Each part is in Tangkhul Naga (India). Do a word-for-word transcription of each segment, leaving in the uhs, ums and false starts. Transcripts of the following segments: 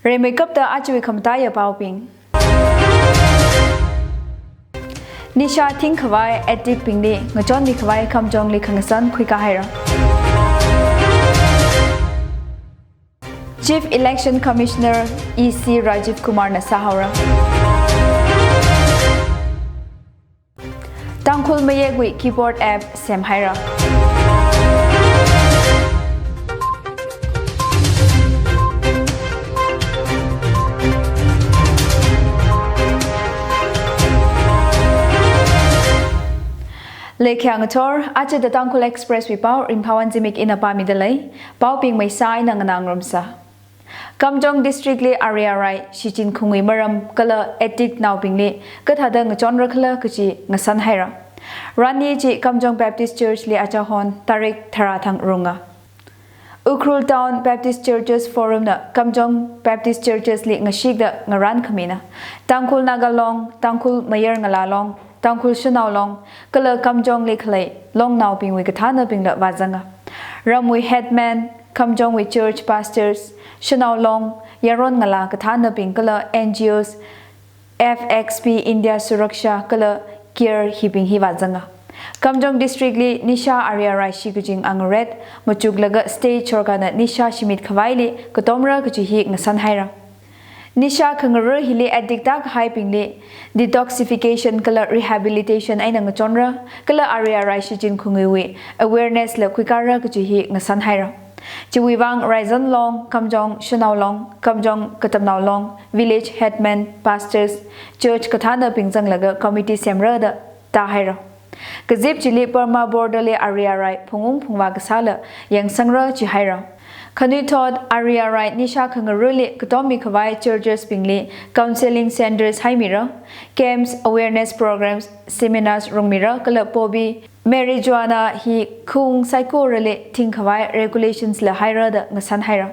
Rimeikapta ajawui khamataiya paobing. Nisha thingkhavai addict bingli ngachonmi khavai Kamjongli khangasan khuikā haira. Chief Election Commissioner E C Rajiv Kumar na sāhaora. Tangkhul mayekwui keyboard app semhaira. Leikhyang athor, aja The Tangkhul Express wui pao Ringphāwon Zimik ina pāmida lei, paobing maisā eina nganā ngarumsa. Kamjong District li ari arai shichin khungwui maram kala addict naobingli kathāda ngachonra khala kaji ngasan haira. Rani chi Kamjong Baptist Church li achahon tarik tharā thang runga. Ukhrul Town Baptist Churches Forum na Kamjong Baptist Churches li ngashikda ngarān khamina. Tangkhul Naga Long, Tangkhul Mayar Ngala Long, Tangkhul Shanao Long, kala Kamjong li khalei longnaobingwui kathānabingla vāzanga. Ramwui headman, Kamjongwui church pastors, Shanao Long, Yaron Ngala kathānabing kala N G Os, F X P India Suraksha kala CARE hibing hi vāzanga. Kamjong District li nisha ari arai shikaching angaret machuklaga state sorkarna nisha shimit khavaili katomra kaji hi ngasan haira. Nisha khangarā hili addict tākahaibingli detoxification kala rehabilitation eina ngachonra, kala ari arai shichin khungwui awareness la khuikāra kaji hi ngasan haira. Chiwui vang Raizan Long, Kamjong Shanao Long, Kamjong Katamnao Long, village headman, pastors, church kathānabing zanglaga committee semra da tāhaira. Kazip chili Burma border li ari arai phungung phungvā kasāla yangsangra jihaira. Khanuithot ari arai nisha khangarāli katommi khavai churches bingli counseling centers haimira, camps, awareness programs, seminars rungmira kala poppy, marijuana hi khung saikorali thingkhavai regulations la haira da ngasan haira.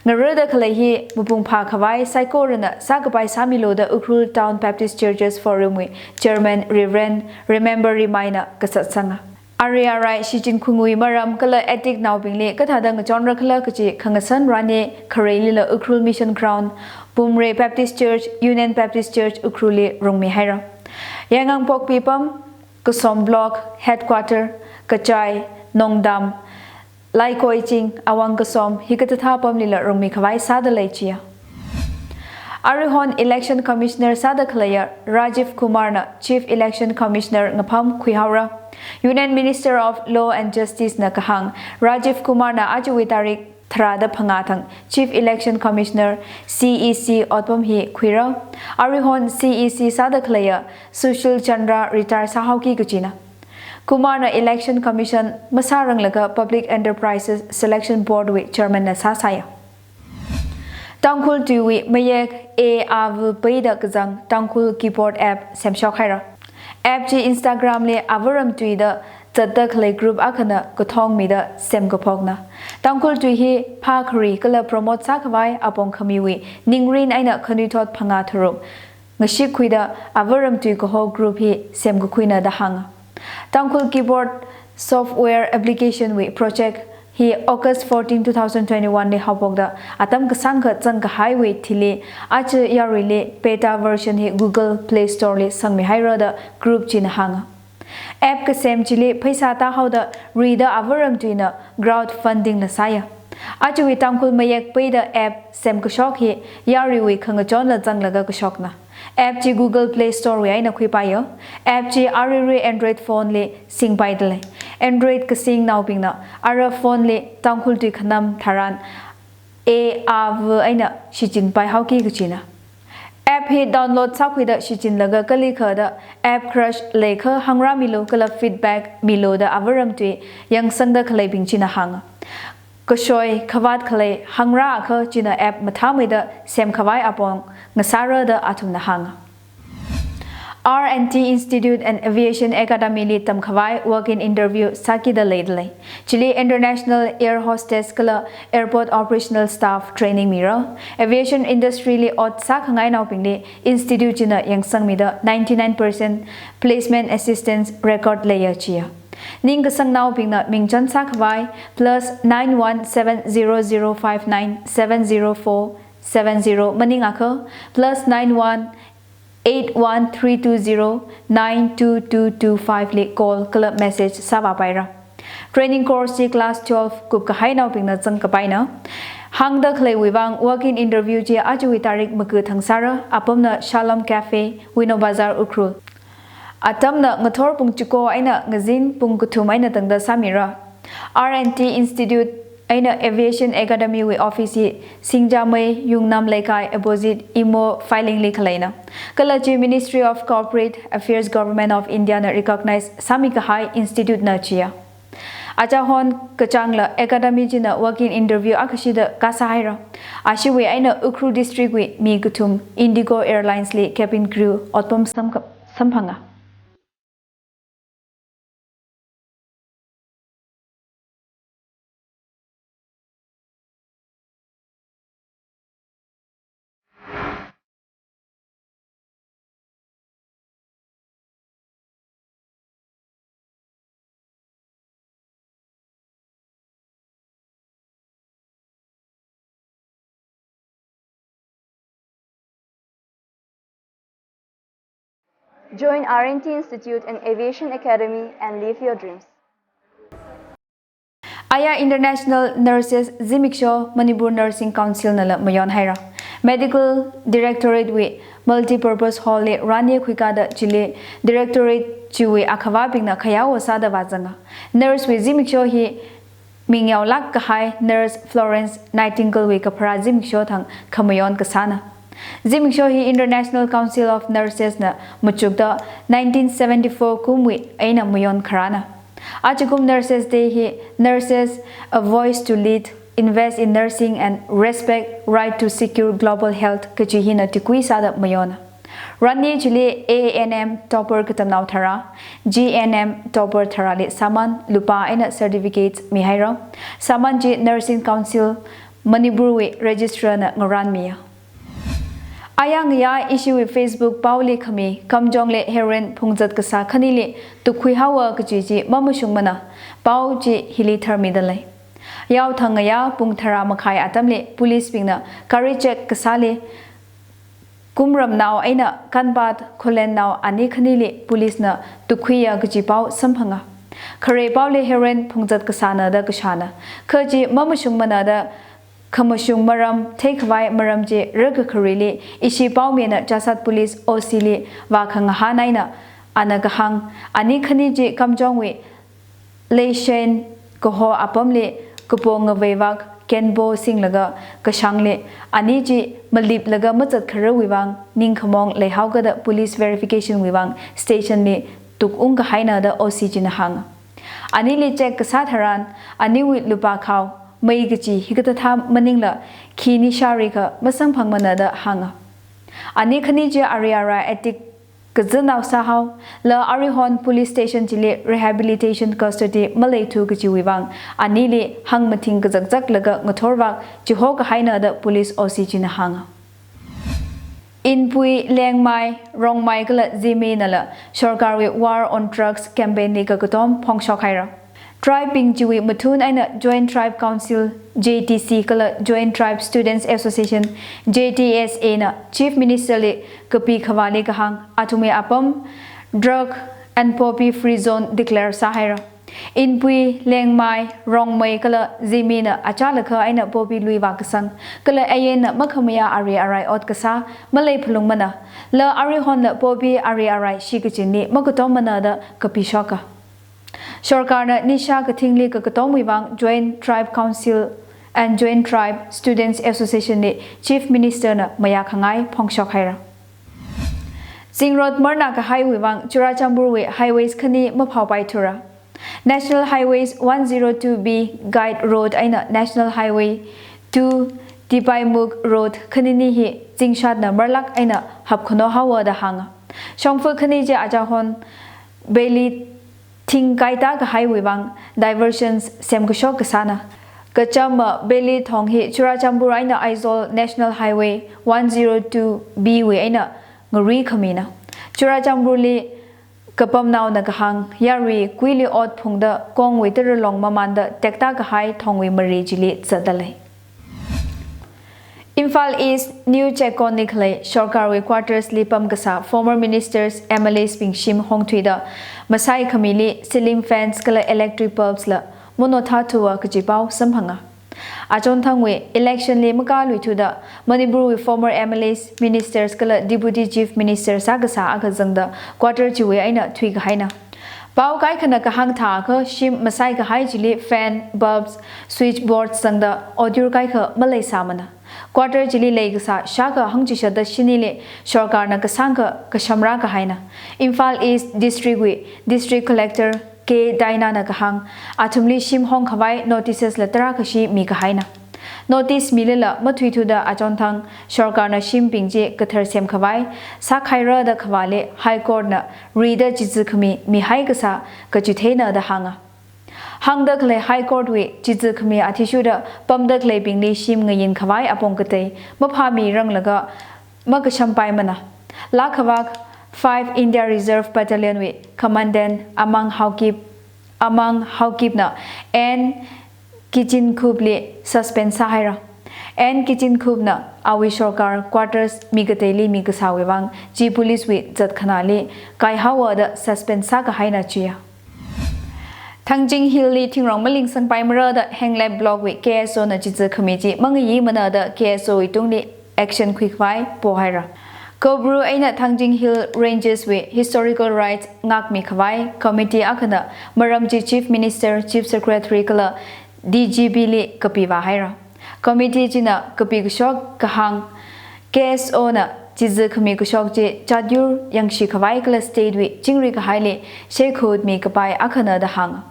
Ngarāda khalei hi mapung phākhavai saikorana sākapai sāmilu da Ukhrul Town Baptist Churches Forum wui Chairman Reverend Remember Rimai na kasat sanga. Ari arai shichin khungwui maram kala addict naobingli kathāda ngachonra khala kaji khangasan rani khareilila Ukhrul Mission Ground, Pumre Baptist Church, Union Baptist Church Ukhrul li rungmi haira. Yaingangpokpi pam, Kasom Block, Headquarter, Kachai, Nongdam, Laikoiching, Awang Kasom, hikathā pamlila rungmi khavai sāda lei jiya. Aruihon Election Commissioner sāda khaleiya Rajiv Kumar na Chief Election Commissioner ngapham khuihaora. Union Minister of Law and Justice na kahāng Rajiv Kumar na ajawui tarik tharāda phangā thang Chief Election Commissioner, C E C, otpam hi khuira. Aruihon C E C sāda khaleiya Sushil Chandra retire sāhaoki kajina. Kumar na Election Commission masāranglaga Public Enterprises Selection Board wui Chairman na sāsāya. Tangkhul tuiwui mayek A A V peida kazang Tangkhul Keyboard App semshok haira. App chi Instagram li Avaram tui da zatda khalei group akhana kathongmida semkaphokna. Tangkhul tui hi phākhari kala promote sākhavai apong khamiwui ningrin eina khanuithot phangā tharuk ngashikkhuida Avaram tui kaho group hi semkakhuina da hānga. Tangkhul Keyboard Software Application wui project hi August fourteen, two thousand twenty-one li haophokda atam kasāngkha zangkahaiwui thili aja yaruili beta version hi Google Play Store li sangmihaira da group china hānga. App kasem chili pheisā tāhaoda ruida Avaram tuina crowdfunding na sāya. Ajawui Tangkhul mayek peida app semkashok hi yaruiwui khangachonla zanglaga kashokna. App chi Google Play Store wui eina khuipaiya. App chi aruirui Android phone li singpaida lei. Android kasingnaobingna ara phone li Tangkhul tui khanam tharan A A V eina shichinpai haoki kajina. App hi download sākhuida shichinlaga kalikhada app crash leikha hāngrāmilu kala feedback milu da Avaram tui yangsangda khaleibing china hānga. Kashoi khavāt khalei hāngrāakha china app mathāmeida semkhavai apong ngasāra da athumna hānga. R and T Institute and Aviation Academy li tamkhavai walk-in interview sākida leida lei. Chili International Air Hostess kala Airport Operational Staff training mira. Aviation industry li ot sākhangainaobingli institute china yangsangmida ninety-nine percent placement assistance record leiya jiya. Ningkasangnaobingna mingchan sākhavai plus nine one seven zero zero five nine seven zero four seven zero maningakha plus nine one eight one three two zero nine two two two five li call kala message sāvāpaira. Training course chi class twelve kupkahainaobingna zangkapaina. Hāngda khaleiwui vang walk-in interview chi ajawui tarik maku thang sāra, apamna Shalom Cafe, Wino Bazar, Ukhrul. Atamna ngathor pung chiko eina ngazin pung kathum eina tangda sāmira. R and T Institute eina Aviation Academy wui office hi Singjamei Yungnam Leikai opposite Imo Filing li khaleina. Kala chi Ministry of Corporate Affairs, Government of India na recognize sāmikahai institute na chiya. Achahon kachāngla academy china walk-in interview akhashida kasā haira. Ashiwui eina Ukhrul district wui mi kathum Indigo Airlines li cabin crew otpam samka-, samphanga. Join R and T Institute and Aviation Academy and live your dreams. Aya International Nurses Zimiksho Manipur Nursing Council nala mayon haira. Medical Directorate wui Multipurpose Hall li rani khuikada chili Directorate chiwui akhavābingna khayao sāda vāzanga. Nurse wui zimiksho hi mingyaolāk kahai Nurse Florence Nightingale wui kapharā zimiksho thang khamayon kasāna. Zimiksho hi International Council of Nurses na machukda nineteen seventy-four kumwui eina mayon kharāna. Ajakum Nurses Day hi Nurses, A Voice to Lead, Invest in Nursing and Respect Right to Secure Global Health kachi hina tikui sāda mayona. Rani chili A N M topper katamnao tharā, G N M topper tharāli saman, lupā eina certificates mihaira. Saman chi Nursing Council Manipur wui Registrar na ngaranmiya. Aya ngayā ishiwui Facebook paoli khami Kamjongli heroin phungzat kasā khanili tukhui haowa kachi chi mamashungmana, pao chi hili tharmida lei. Yaothang ngayā pung tharā makhai atamli police bingna gari check kasāli Kumramnao eina Kanpat Khullen nao ani khanili police na tukhuiya kachi pao samphanga. Khare paoli heroin phungzat kasāna da kashāna. Kha chi mamashungmana da khamashung maram, theikhavai maram chi rākakharili ishi paomina Chassad Police O C li vākhangahān eina ana kahāng, ani khani chi Kamjongwui Leishen kaho apamli kapo ngavei vak kenpo singlaga kashangli ani chi maliplaga mazat kharawui vang ningkhamong leihaokada police verification wui vang station li tukung kahaina da O C china hānga. Anili check kasā tharan aniwui lupā khao, mei kachi hikathā maningla khi nishāri kha masamphangmana da hānga. Ani khani chi ari arai addict kazanao sāhao, la arihon police station chili rehabilitation custody maleithu kachiwui vang, anili hāngmathing kazakzaklaga ngathor vak chiho kahaina da police O C china hānga. Inpui, Liangmai, Rongmei kala Zeme nala sorkarwui War on Drugs campaign li kakatom phongshok haira. Tribe bing chiwui mathun eina Joint Tribe Council, J T C, kala Joint Tribe Students Association, J T S A, na Chief Minister li kapi khavāli kahāng, athumwui apam drug and poppy free zone declare sāhaira. Inpui, Liangmai, Rongmei kala Zeme na achālakha eina poppy lui vākasang, kala ayenna makhamayā ari arai ot kasā maleiphalungmana, la arihonla poppy ari arai shikachinli makatommana da kapishoka. Sorkarna nisha kathingli kakatomwui vang Joint Tribe Council and Joint Tribe Students Association li Chief Minister na mayākhangai phongshok haira. Zingrot marna kahaiwui vang Churachandpurwui highways khani maphaopaithura. National Highways one zero two B Guide Road eina National Highway two Tipaimukh Road khanini hi zingshatna marlak eina hapkhano haowa da hānga. Shongfa khani chi achahon Beli thing kaita kahaiwui vang diversions semkashok kasāna. Kachama Beli thong hi Churachandpur eina Aizawl National Highway one zero two B wui eina ngarui khamina. Churachandpurli kapamnaona kahāng, yarui kuili ot phungda kongwui taralong mamanda tekta kahai thongwui mari chili zatda lei. Imphal East New Checkon li khalei sorkarwui quarters li pamkasā former ministers, M L As bing shim hongthuida masai khamili ceiling fans kala electric bulbs la monothāthuwa kaji pao samphanga. Achonthangwui election li makāluithuda Manipurwui former M L As, ministers kala deputy chief minister sākasā akha zangda quarter chiwui eina thuikahaina. Pao kaikhana kahāng thākha shim masai kahai chili fan, bulbs, switch board zangda otyur kaikha maleisāmana. Quarter chili leikasā shākha hangchishatda shinili sorkarna kasāngkha kashamrā kahaina. Imphal East District wui District Collector K Daina na kahāng, athumli shim hongkhavai notices la tarākhashi mikahaina. Notice milala mathuithuda achonthang sorkarna shimbing chi kathar semkhavai sākhaira da khavāli High Court na rida chizikhami mihaikasā kachitheina da hānga. Hāngda khalei High Court wui chizikhami athishurda pamda khaleibingli shim ngayinkhavai apong katei maphāmiranglaga makashampaimana. Laa khavak five India Reserve Battalion wui Commandant Amang Haokip, Amang Haokipna N Kichinkupli suspend sāhaira. N Kichinkupna awui sorkar quarters mi kateili mikasāwui vang chi police wui zatkhanāli kaihaowa da suspend sākahaina chiya. Thangjing Hill li thingrong malingsangpaimara da Henglep Block wui K S O na chizikhami chi mangayimana da K S O wui tungli action khuikhavai pohaira. Kobru eina Thangjing Hill Ranges wui historical rights ngākmikhavai committee akhana maram chi Chief Minister, Chief Secretary kala D G P li kapivāhaira. Committee china kapi kashok kahāng, K S O na chizikhami kashok chi chatyur yangshikhavai kala state wui chingri kahaili sheikhut mikapai akhana da hāng.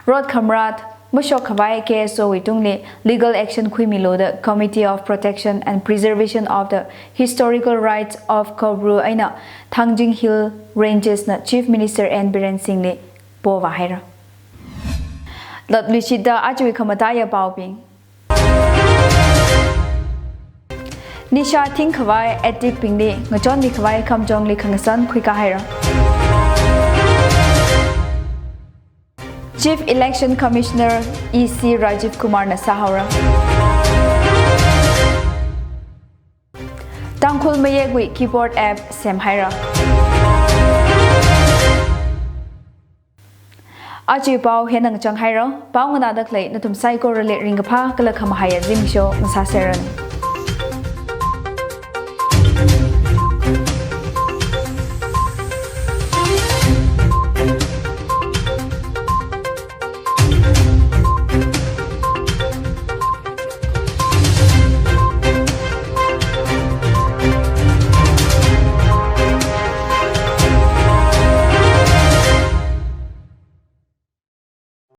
Rot khamrat mashokkhavai K S O wui tungli legal action khuimilu da Committee of Protection and Preservation of the Historical Rights of Kobru eina Thangjing Hill Ranges na Chief Minister N Biren Singh li povāhaira. Latluishitda ajawui khamataiya paobing. Nisha thingkhavai addict bingli ngachonmikhavai Kamjongli khangasan khuikahaira. Chief Election Commissioner E C Rajiv Kumar na sāhaora. Tangkhul mayekwui keyboard app semhaira. Aja pao hi eina ngachanghaira, pao nganāda khalei nathum saikorali ringkaphā kala khamahaiya zimiksho ngasāseranu.